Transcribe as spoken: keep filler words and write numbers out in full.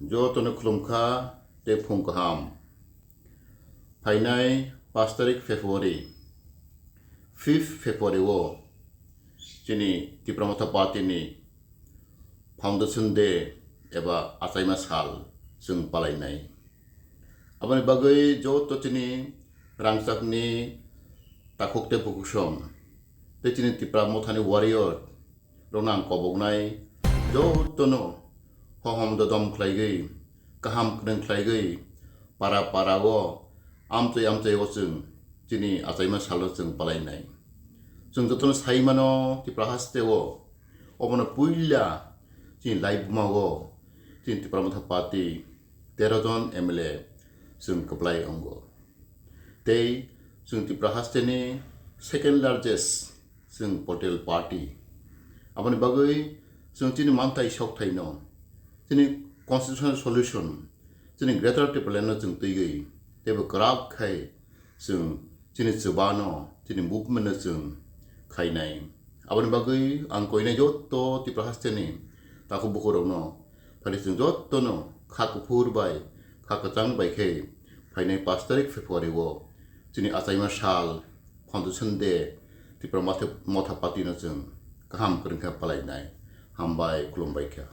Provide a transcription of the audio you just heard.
Jotono khulumkha tei phung kaham. Phainai pash tarik February, fifth February o chini Tipra Motha Party ni Foundation Day eba achaima sal chwng palainai. Aboni bagwi joto chini rangchakni takhuk tei bukhuk song tei chini Tipra Mothani warrior rokno ang koboknai, jotono hohom dodom khlaigwi, kaham kwrwng khlaigwi, para para o, amchai amchai o chwng chini achaima salo chwng palainai. Chwng jotono sai mano Tipra haste o, obono puila chini laibuma o chini Tipra Motha Party tero jon M L A chwng kwplai wngo. Tei chwng Tipra haste ni second largest chwng political party. Aboni bagwi chwng chini manthai sokthaino, chini constitutional solution, chini Greater Tipraland no chwng twiwi teibo kwrak khai chwng chini chubano, chini movement no chwng khainai. Aboni bagwi ang koinai joto Tipra haste ni takhuk bukhuk rokno phari chwng jotono kha kuphur bai kha kwchang bai khe phainai pash tarik February o chini achaima sal Foundation Day Tipra Motha, Motha Party no chwng kaham kwrwng khe palainai. Hambai, khulumbai kha.